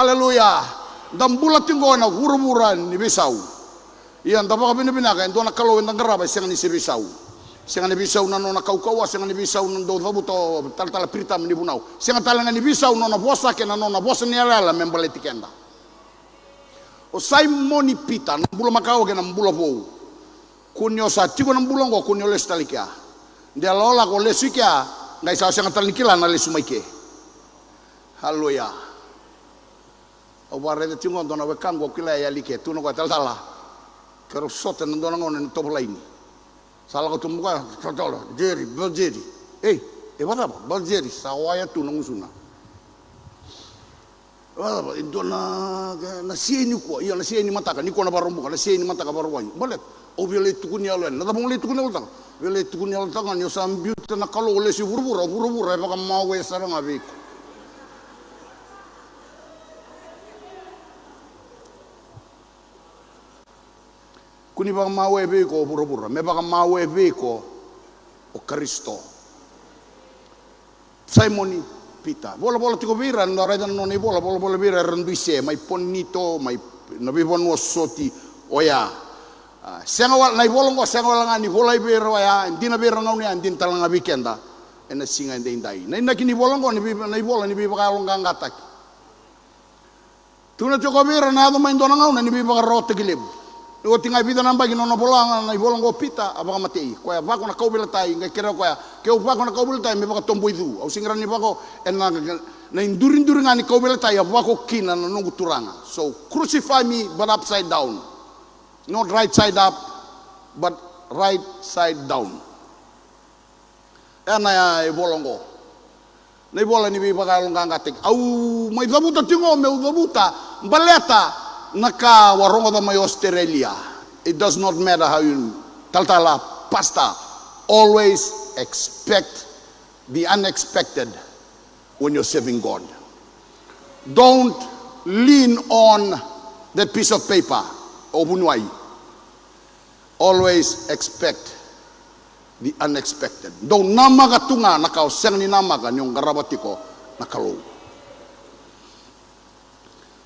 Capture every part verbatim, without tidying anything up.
Aleluya. Da bula tiko ena vuravura ni veisau. Ia da vakavinavinaka e dua na Kalou eda qarava e sega ni se veisau. Sega ni veisau na nona kaukauwa, sega ni veisau na dau cavuta o talatala Piritama ni vunau. Sega tale ga ni veisau na nona vosa kei na nona vosa ni yalayala me baleti keda. O Saimoni Pita, na bula makawa kei na bula vou. Kua ni o sa tiko na bula oqo, kua ni o lesu tale i kea. De lako o lesu i kea, qai sa o sega tale ni kila na lesu mai ke. Aleluya. Au vakaraica tiko qo dua na wekaqu, au kila e yali ke, tukuna o koya, talatala, keirau sota ena dua na gauna ena tovo laini. Sa lako tu mai o koya, talatala, Jeri, bro Jeri. Ei, e vakacava, bro Jeri? Sa waya tu na gusuna. E vakacava, e dua na, na sia nikua, io, na sia ni mataka, nikua na Vakaraubuka, na sia ni mataka Vakarauwai. Baleta au via lai tukuni yalo yani. Na cava au lai tukuni yalotaka? Via lai tukuni yalotaka ga ni o sa biuta na Kalou, o lesu i vuravura, o vuravura e vakamawe sara ga vei iko. Kua ni vakamawe vei iko o vuravura, me vakamawe vei iko o Karisito. Saimoni Pita. Volavola tiko vei ira, na raica na nona ivola, volavola vei ira era dui se mai Ponito, mai na veivanua soti oya. A, sega wale, na ivola oqo sega wale ga ni volai vei ira oya, e dina vei ira na gauna ya, e dina tale ga vei keda ena siga edaidai. Na inaki ni ivola oqo, ni vei, na ivola ni veivakayaloqaqataki. Tukuna tiko vei ira na yaco mai dua na gauna ni veivakararawataki levu. Ni oti ga e vica na yabaki na nona vola ga na ivola oqo o Pita, a vakamatei. Koya vako na kauveilatai, qai kerea o koya, ke au vako na kauveilatai me vakatoboicu. Au sega ni vako ena, na iduriduri ga ni kauveilatai a vako kina na noqu Turaga. So crucify me but upside down. Not right side up, but right side down. Ena ivola oqo. Na ivola ni veivakayaloqaqataki. Au mai cavuta tiko, meu cavuta baleta na ka au a rogoca mai Australia. It does not matter how you, talatala, pastor, always expect the unexpected when you're serving God. Don't lean on that piece of paper. O vuniwai. Always expect the unexpected. Dou namaka tu ga na ka o sega ni namaka ni o qarava tiko na Kalou.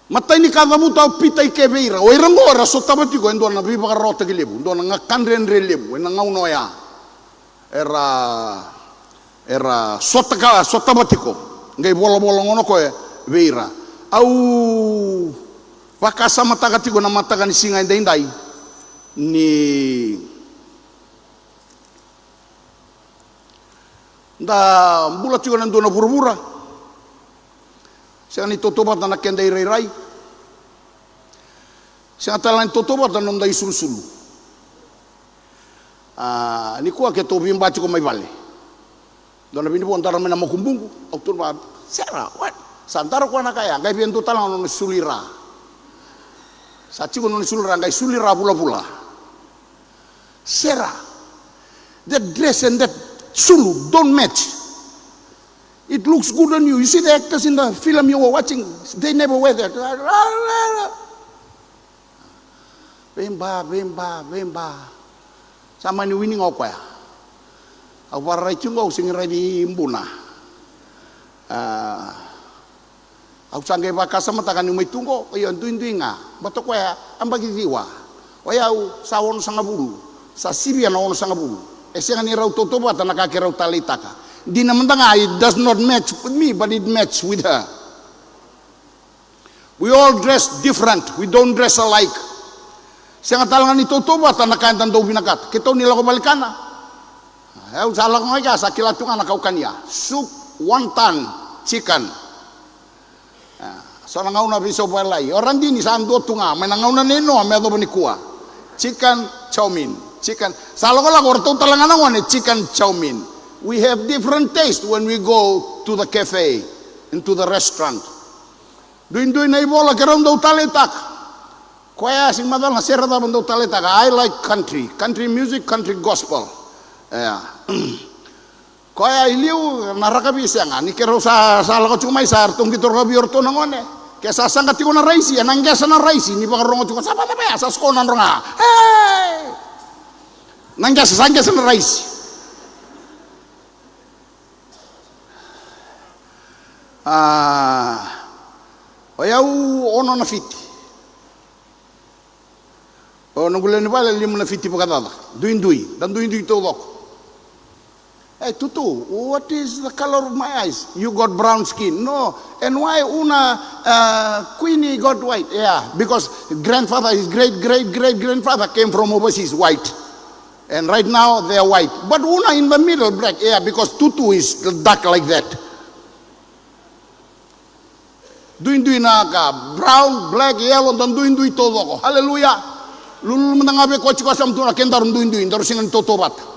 Matai ni ka cavuta o Pita i ke vei ira, o ira oqo era sotava tiko e dua na veivakararawataki levu, dua na ga kadredre levu ena gauna oya. Era, era sotaka, sotava tiko. Qai volavola gona o koya vei ira. Au vakasamataka tiko na mataka ni siga edaidai ni da bula tiko ena dua na vuravura. Sega ni tautauvata na keda irairai. Sega tale ga ni tautauvata na noda isulusulu. A, nikua keitou veiba tiko mai vale. Dua na vinivo dara mai na makubuqu, au tukuna vua, Sera, what? Sa dara koya na ka ya, qai via dua tale ga na nona sulu i ra. Sa tiko na nona sulu i ra, qai sulu i ra vulavula. Sera, that dress and that sulu don't match. It looks good on you. You see the actors in the film you were watching, they never wear that. Veiba, veiba, veiba. Sa mani wini ga o koya. Au vararai tiko, au sega ni raici buna. A, au sa qai vakasamataka niu mai tu qo, io, duidui ga. Baleta o koya yabaki ciwa. O yau sa onosagavulu. Sa sivia na onosagavulu. E sega ni rau tautauvata na ka keirau taleitaka. Dina mada ga, it does not match with me, but it match with her. We all dress different. We don't dress alike. Sega tale ga ni tautauvata na ka eda dau vinakata. Keitou ni lako valikana. Au sa lako ga i kea, sa kila tu ga na kau kania. Soup, wonton, chicken. A, so na gauna veisau vakalai. O radini sa dua tu ga. Mai na gauna nei Noa me yacova nikua. Chicken chow mein. Chicken. Sa lakolako o ratou tale ga na gone, chicken chow mein. We have different taste when we go to the cafe and to the restaurant. Duidui na ivola keirau dau taleitaka. Koya sega ni macala na sere cava dau taleitaka. I like country, country music, country gospel. Ia. Koya i liu na rakavi sega. Ni keirau sa, sa lako tiko mai sa ratou qito rakavi o ratou na gone. Ke sa saqa tiko na raisi, ena qesa na raisi. Ni vakarogo tiko, sa vacava ya, sa sikoa na droga. Ei! Na qesa, sa qesa na raisi. A, O yau ono na fiti. O noqu lewe ni vale lima na fiti vakacaca. Duidui, da duidui taucoko. Hey, Tutu, what is the color of my eyes? You got brown skin. No, and why Una, uh, Queenie got white? Yeah, because grandfather, his great great great grandfather came from overseas, white. And right now they are white. But Una in the middle, black. Yeah, because Tutu is dark like that. Duidui na ka, brown, black, yellow, da duidui taucoko. Haleluya. Lululu mada ga vei koya tiko, sa mutu na kedaru duidui, daru sega ni tautauvata.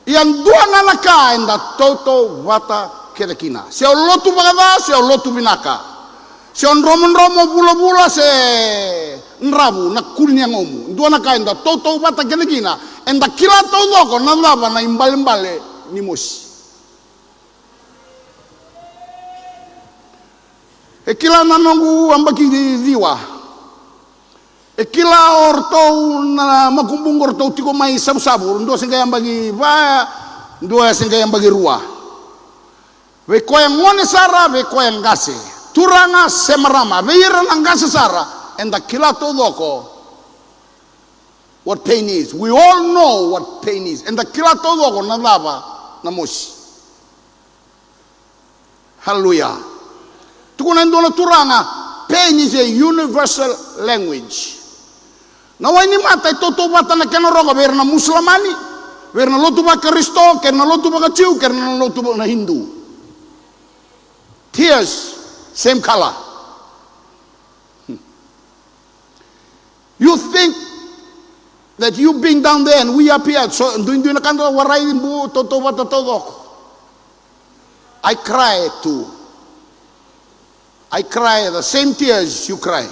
Ia dua ga na ka eda tautauvata kece kina. Se o lotu vakaca, se o lotu vinaka. Se o dromodromo vulavula, se dravu na kuli ni yagomu. Dua na ka eda tautauvata kece kina, eda kila taucoko na cava na ibalebale ni mosi. E kila na noqu yabaki ciwa. E kila o ratou na makubuqu, o ratou tiko mai Savusavu, dua se qai yabaki va, dua se qai yabaki rua. Vei koya gone sara, vei koya qase, turaga se marama, vei ira na qase sara, eda kila taucoko what pain is. We all know what pain is. Eda kila taucoko na cava na mosi. Haleluya. Tukuna e dua na turaga, pain is a universal language. Na wai ni mata e tautauvata na kena roka vei ira na Musulamani, vei ira na lotu vaKarisito, kei ira na lotu vakaJiu, kei ira na lotu va-, na Hindu. Tears, same color. You think that you being down there and we up here, so duidui na ka da warai, bu tautauvata taucoko. I cry too. I cry the same tears you cry.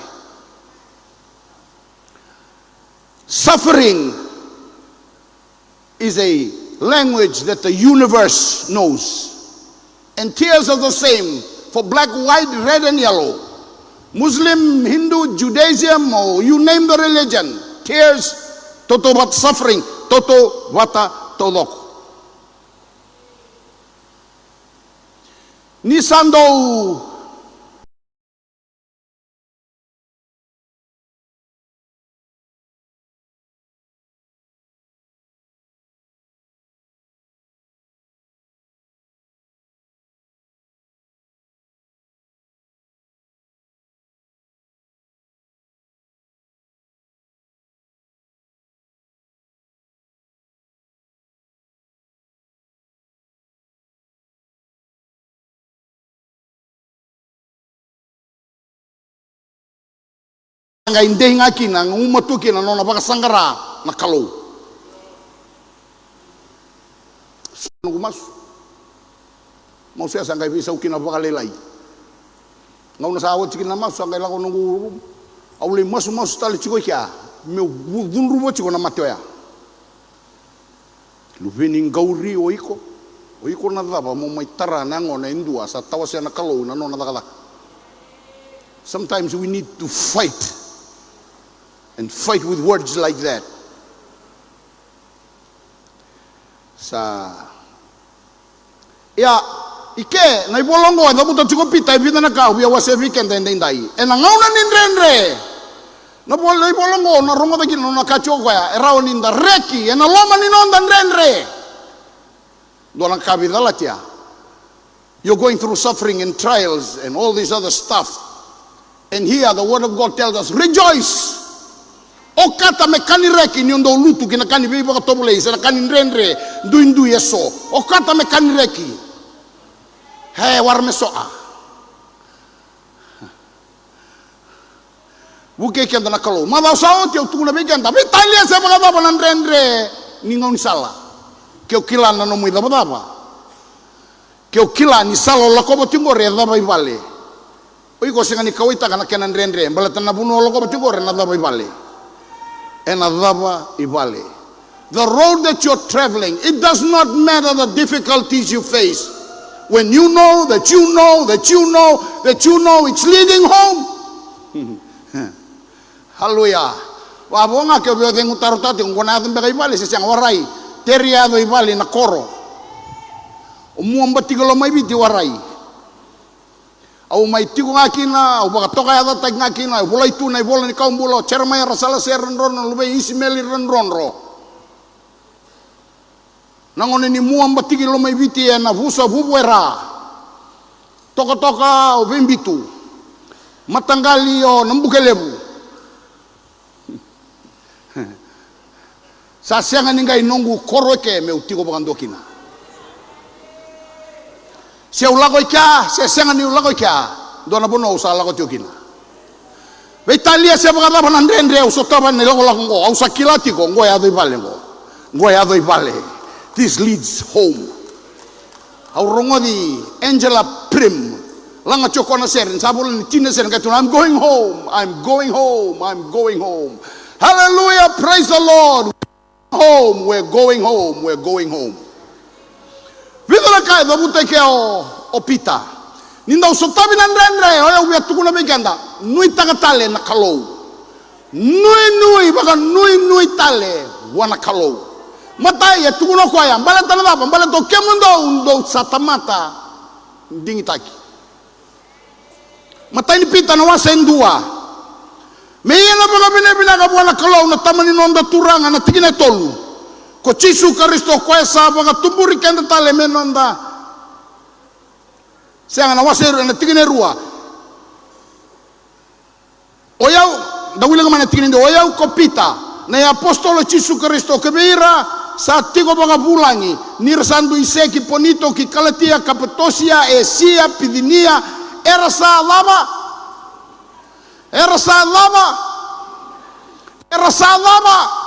Suffering is a language that the universe knows. And tears are the same for black, white, red, and yellow. Muslim, Hindu, Judaism, or you name the religion. Tears, tautauvata, suffering, tautauvata taucoko. Ni sa dau Qai dei ga kina, ga gumatua kina na nona vakasaqara na Kalou. Sa noqu masu. Masu ya sa qai veisau kina vakalailai. Gauna sa oti kina na masu, sa qai lako noqu rumu. Au lai masumasu tale tiko i kea, meu vu-, cudruva tiko na mate oya. Luve ni qauri o iko, o iko na cava mo mai tara na yagona e dua sa tawasea na Kalou na nona cakacaka. Sometimes we need to fight and fight with words like that. Sa Ia, i ke, na ivola oqo e cavuta tiko o Pita e vica na ka au via wasea vei keda edaidai. Ena gauna ni dredre. Na vola, na ivola oqo na rogoca kina na nona kaya tiko o koya, e rawa ni da reki ena loma ni noda dredre. Dua na ka vei Calatia. You're going through suffering and trials and all this other stuff. And here the word of God tells us, rejoice. Okata me ka ni reki ni o dau lutu ki na ka ni veivakatovolei se na ka ni dredre duidui eso. Okata me ka ni reki. E wara me so'a. Vukei keda na Kalou. Macawa sa oti au tukuna vei keda, veitalia se vakacava na dredre ni gaunisala. Ke o kila na nomu icavacava. Ke o kila ni sala o lakova tiko qori e cava i vale. O iko sega ni kauaitaka na kena dredre, baleta na vanua o lakova tiko qori ena cava i vale. Ena cava i vale. The road that you're traveling, it does not matter the difficulties you face. When you know that you know that you know that you know it's leading home. Haleluya. Vavo ga ke o via cegu tarotaro tiko, qo na yaco beka i vale se sega, warai. Teri yaco i vale na koro. O mua batikilo mai Viti, warai. Au mai tiko ga kina, au vakatokayacataki ga kina, au volai tu na ivola ni kawa bula, o Jeremaia Rasalasere Radrodro, na luvei Isimeli Radrodro. Na gone ni Mua, Batiki, Lomaiviti, ena vusa vuvu era. Tokatoka o Veibitu. Mataqali o Nabukelevu. Sa sega ni qai noqu koro eke meu tiko vakadua kina. Se au lako i kea, se sega niu lako i kea, dua na vanua au sa lako tiko kina. Veitalia se vakacava na dredre au sotava ena ilakolako oqo, au sa kila tiko, oqo e yaco i vale oqo. Oqo e yaco i vale. This leads home. Au rogoci Angela Prim. Laga tiko na sere, ni sa vola ni tini na sere, qai tukuna, "I'm going home, I'm going home, I'm going home." Hallelujah, praise the Lord. Home, we're going home, we're going home. Vica na ka e cavuta eke o, o Pita. Ni dau sotavi na dredre, o yau via tukuna vei keda, nuitaka tale na Kalou. Nuinui, vakanuinui tale vua na Kalou. Matai, e tukuna o koya, baleta na cava? Baleta o kemudou, dou sa tamata digitaki. Matai ni Pita na wase e dua. Me ia na vakavinavinaka vua na Kalou na Tama ni noda Turaga, na tikina e tolu, ko Jisu Karisito, o koya sa vakatuburi keda tale me noda. Sega, na wase e rua, na tikina e rua. O yau, da wilika mai na tikina e dua, o yau ko Pita, na iapositolo i Jisu Karisito, kivei ira sa tiko vakavulagi, ni ra sa dui se ki Ponito, ki Kalatia, Kapatosia, Esia, Picinia, era sa cava? Era sa cava? Era sa cava?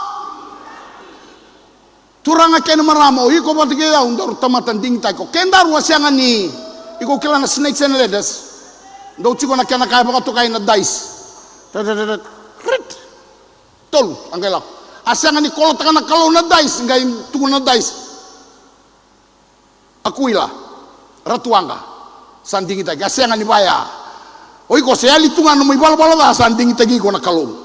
Turaga kei na marama, o iko vata kei au, daru tamata digitaki. O kedaru a sega ni, iko kila na snakes and ladders? Dau tiko na kena ka e vakatokai na dice. Rit, rit, rit. Tolu, a qai lako. A sega ni kolotaka na Kalou na dice, qai tukuna na dice. Akuila, Ratu Waqa, sa digitaki, a sega ni vaya. O iko se yali tu ga na nomu ivalavala ca, sa digitaki iko na Kalou.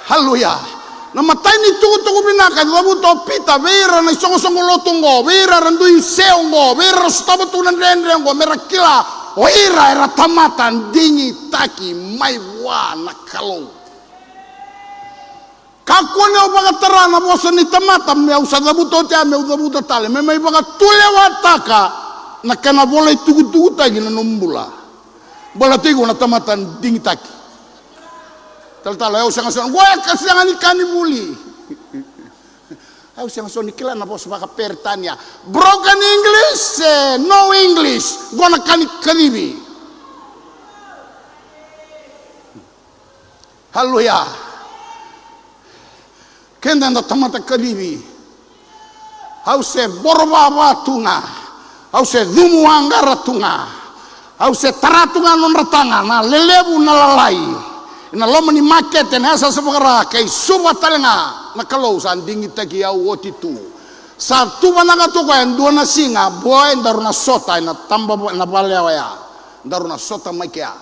Haleluya. Na matai ni tukutuku vinaka e cavuta o Pita vei ira na isoqosoqo lotu oqo, vei ira era dui se oqo, vei ira era sotava tu na dredre oqo, me ra kila o ira era tamata digitaki mai vua na Kalou. Kakua ni o vakatara na vosa ni tamata, me au sa cavuta oti ya, meu cavuta tale, me mai vakatulewataka na kena volai tukutukutaki na nomu bula. Baleta iko na tamata digitaki. Talatala, au sega soti, oqo e ka sega ni ka ni vuli. Au sega soti ni kila na vosa vakaperitania. Broken English, e, no English. Oqo na ka ni kacivi. Haleluya. Keda eda tamata kacivi. Au se borovava tu ga. Au se cumu aqara tu ga. Au se tara tu ga nodra taga, na lelevu, na lalai. Ena loma ni makete, na yasayasa vakara, kei Suva tale ga, na Kalou sa digitaki au oti tu. Sa tu vanaka tu o koya, e dua na siga, boy, daru na sota ena taba, ena vale oya. Daru na sota mai kea.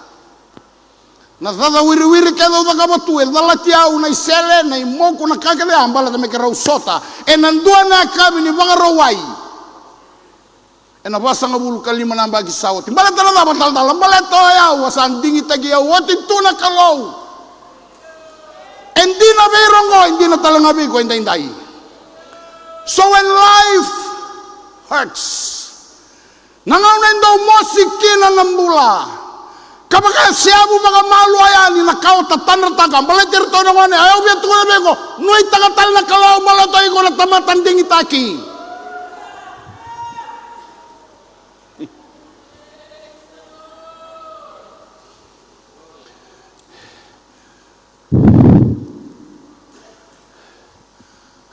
Na cacawiriwiri kece au cakava tu, e calati au na isele, na imoku, na ka kece ya, baleta me keirau sota ena dua na yakavi ni Vakarauwai. Ena vasagavulu ka lima na yabaki sa oti. Baleta na cava, talatala? Baleta o yau, a sa digitaki au oti tu na Kalou. E dina vei ira oqo, e dina tale ga vei iko edaidai. So when life hurts, na gauna e dau mosi kina na bula, ka vakaseavu vakamalua yani na ka o tatadrataka, baleti iratou na gone, au via tukuna vei iko, nuitaka tale na Kalou, baleta o iko na tamata digitaki.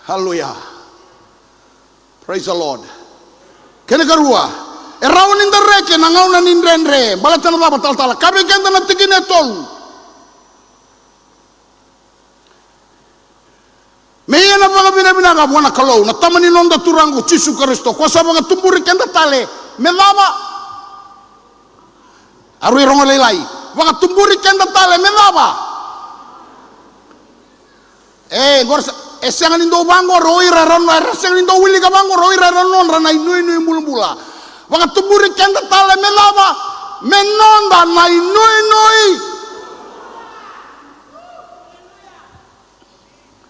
Hallelujah. Praise the Lord. Kena karua, e rawa ni da reki ena gauna ni dredre. Baleta na cava, talatala? Kaya vei keda na tikina e tolu. Me ia na vakavinavinaka vua na Kalou, na Tama ni noda Turaga ko Jisu Karisito, ko sa vakatuburi keda tale me cava? A rui rogo lailai. Vakatuburi keda tale me cava? E, qori sa, e sega ni dau vaqori o ira era no, era sega ni dau wilika vaqori o ira era nodra na inuinui bulabula. Vakatuburi keda tale me cava? me noda na inuinui.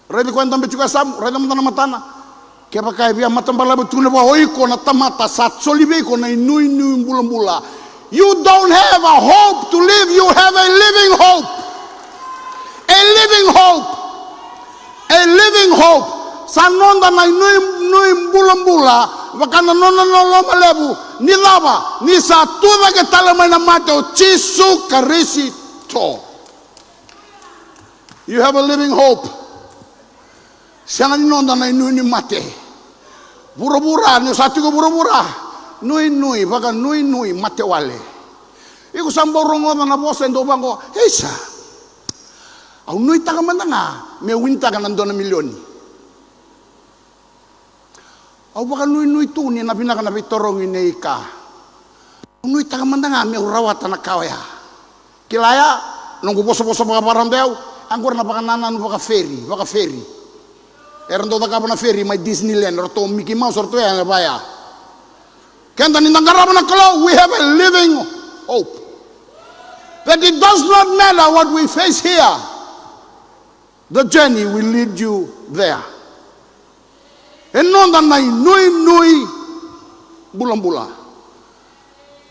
Raici koya e dabe tiko e yasamu, raica mada na matana. Kevaka e via matabalavu, tukuna vua, o iko na tamata sa soli vei iko na inuinui bulabula. You don't have a hope to live, you have a living hope. A living hope. A living hope. Sa noda na inuinui bulabula, vaka na nona loloma levu, ni cava, ni sa tucake tale mai na mate o Jisu Karisito. You have a living hope. Sega ni noda na inuinui mate. Vuravura, ni o sa tiko vuravura, nuinui, vakanuinui mate wale. Iko sa bau rogoca na vosa e dau vaqo, ei sa, au nuitaka mada ga meu winitaka na dua na milioni. Au vakanuinui tu ni na vinaka na veitarogi nei ka. Au nuitaka mada ga meu rawata na ka oya. Kila ya, noqu vosavosa vakavaradeu, a qori na vakanananu vakaferi, vakaferi. Era dau cakava na feri mai Disneyland, ratou Mickey Mouse, ratou ya, vaya. Keda ni da qarava na Kalou, we have a living hope. That it does not matter what we face here. The journey will lead you there. E noda na inuinui bulabula.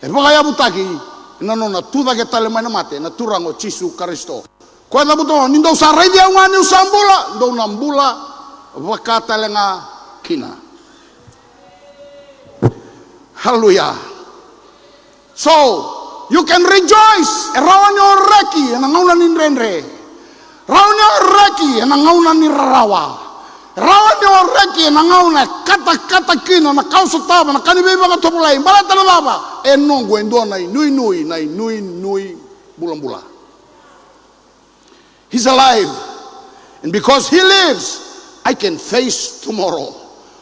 E vakayavutaki na nona tucake tale mai na mate na Turaga o Jisu Karisito. Koya cavuta, ni dou sa raici au ga niu sa bula, dou na bula vaka tale ga kina. Haleluya. So, you can rejoice. E rawa ni o reki ena gauna ni dredre. Rawa ni o reki ena gauna ni rarawa. Rawa ni o reki ena gauna e katakata kina na ka o sotava, na ka ni veivakatovolei. Baleta na cava? E noqu e dua na inuinui, na inuinui bulabula. He's alive. And because he lives, I can face tomorrow.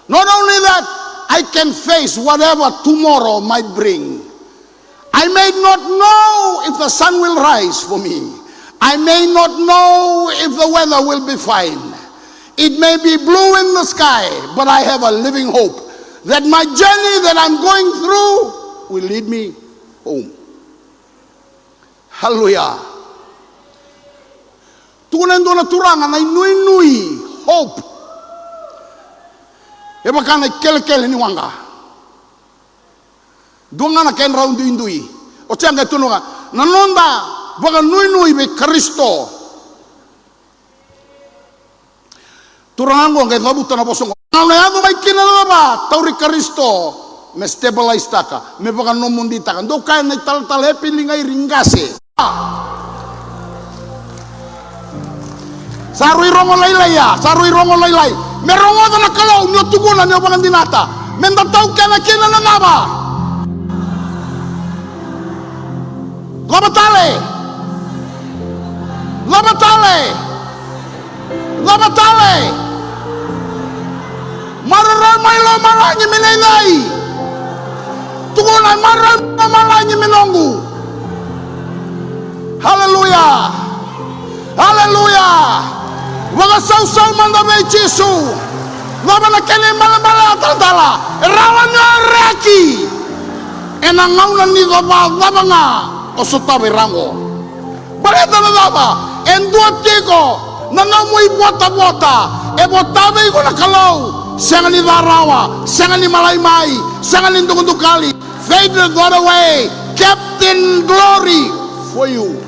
Not only that, I can face whatever tomorrow might bring. I may not know if the sun will rise for me. I may not know if the weather will be fine. It may be blue in the sky, but I have a living hope that my journey that I'm going through will lead me home. Haleluya. Tukuna e dua na turaga na inuinui, hope. E vaka na ikelekele ni waqa. Dua ga na kedrau duidui. O cega e tukuna ga na noda vakanuinui vei Karisito. Turaga oqo qai cavuta na vosa oqo. Gauna yaco mai kina na cava? Tauri Karisito me stabilize-taka, me vakanomoditaka. Dou kaya na italatala, e pili ga iri qase. Sa rui rogo lailai ya, sa rui rogo lailai. Me rogoca na Kalou ni o tukuna ni o vakadinata. Me da taukena kina na cava? Cava tale? Cava tale? Cava tale? Maroroi mai lomalagi me nei cei? Tukuna, maroroi mai lomalagi me noqu. Haleluya. Haleluya. Vakasausau mada vei Jisu. Cava na kena ibalebale, a talatala? E rawa ni o reki ena gauna ni cavacava ga o sotava i ra oqo. Baleta na cava? E dua tiko na nomu ivotavota. E vota vei iko na Kalou. Sega ni ca rawa, sega ni malai mai, sega ni dukadukali. Faded not away, kept in glory for you.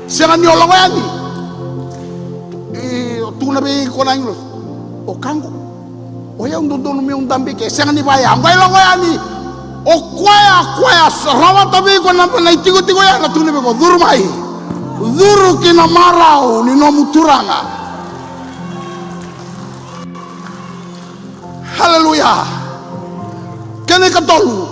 Sega ni o lako yani. E, o tukuna vei iko na agilosi, o kaqu. O yau dodonu meu dabe ke, sega ni vaya, qai lako yani. O koya, koya sa rawata vei iko na, na itikotiko ya, na tukuna vei iko, curu mai. Curu ki na marau ni nomu Turaga. Haleluya. Kena ikatolu.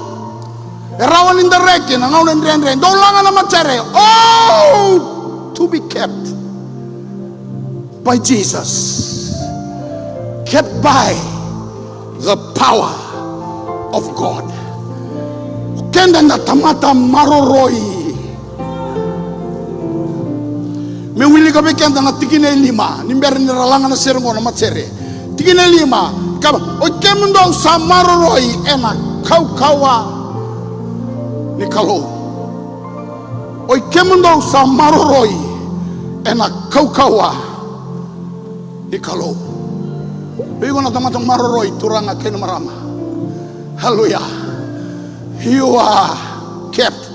E rawa ni da reki ena gauna dredre. Dou laga na matere. Oh, to be kept by Jesus. Kept by the power of God. Keda na tamata maroroi. Me wilika vei keda na tikina e lima, ni bera ni ra laga na sere qo na matere. Tikina e lima, ka, oi kemudou sa maroroi ena kaukauwa ni Kalou. O i kemudou sa maroroi ena kaukauwa ni Kalou. O iko na tamata maroroi, turaga kei na marama. Haleluya. You are kept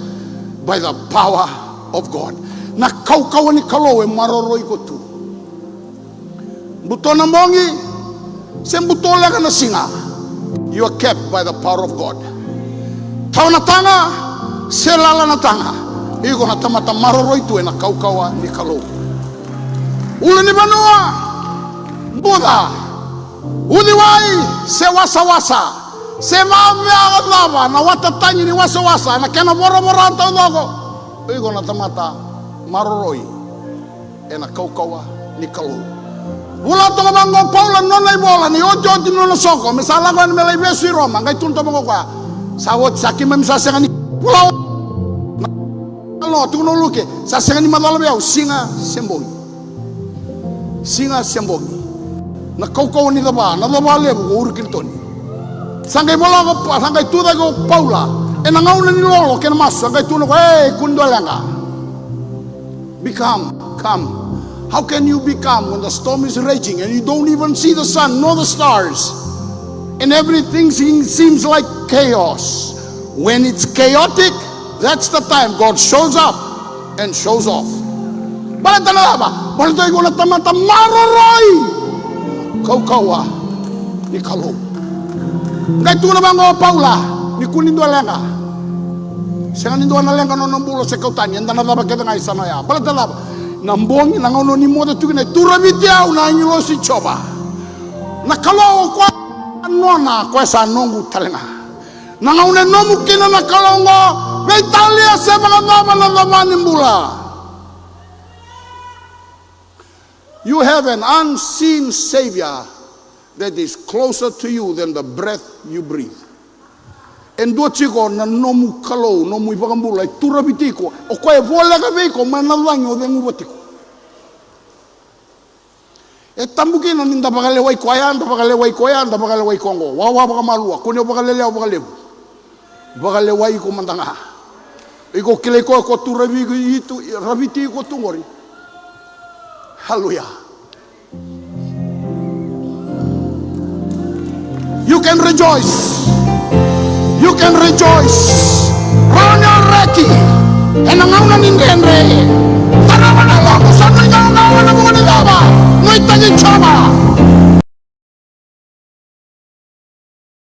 by the power of God. Na kaukauwa ni Kalou e maroroi iko tu. Buto na bogi, se buto leka na siga, you are kept by the power of God. Tawa na taga, se lala na taga, iko na tamata maroroi tu ena kaukauwa ni Kalou. Ulunivanua, buca, uciwai, se wasawasa, se vavea cava na wata tagi ni wasawasa, na kena voravora taucoko, iko na tamata maroroi ena kaukauwa ni Kalou. Vola toka vaqo o Paula nona ivola ni otioti nona soko me sa lako yani me lai vesu i Roma, qai tukuna toka vaqo o koya, sa oti, sa keimami sa sega ni vola. Na, tukuna o Luke, sa sega ni macala vei au siga se bogi. Siga se bogi. Na kaukauwa ni cava? Na cava levu ko Urikilitoni. Sa qai vola ko Pa-, sa qai tucake ko Paula ena gauna ni lolo kei na masu, sa qai tukuna ko, ei, kua ni dua leqa. Be calm, calm. How can you be calm when the storm is raging and you don't even see the sun nor the stars? And everything seem-, seems like chaos. When it's chaotic, that's the time God shows up and shows off. Baleta na cava? Baleta iko na tamata maroroi. Kaukauwa ni Kalou. Qai tukuna vaqo o Paula, ni kua ni dua leqa. Sega ni dua na leqa na nona bula se kau tani, eda na cava kece ga i sana oya. Baleta na cava? Na bogi, na gauna ni moce tu kina, e turaviti au na agilosi Jiova. Na Kalou o koya nona, koya sa noqu tale ga. Na gauna e nomu kina na Kalou oqo, veitalia se vakacava na cava ni bula. You have an unseen Savior that is closer to you than the breath you breathe. E dua tiko na nomu Kalou, nomu iVakabula e turaviti iko, o koya e voleka vei iko mai na cagi o ceguva tiko. E tabu kina ni da vakalewai koya, da vakalewai koya, da vakalewai koya oqo. Wawa vakamalua, kua ni o vakalelewa vakalevu. Vakalewai iko mada ga. Iko kilai koya ko tu ravi iko tu, raviti iko tu qori. Haleluya. You can rejoice. You can rejoice. Rawa ni o reki ena gauna ni dredre.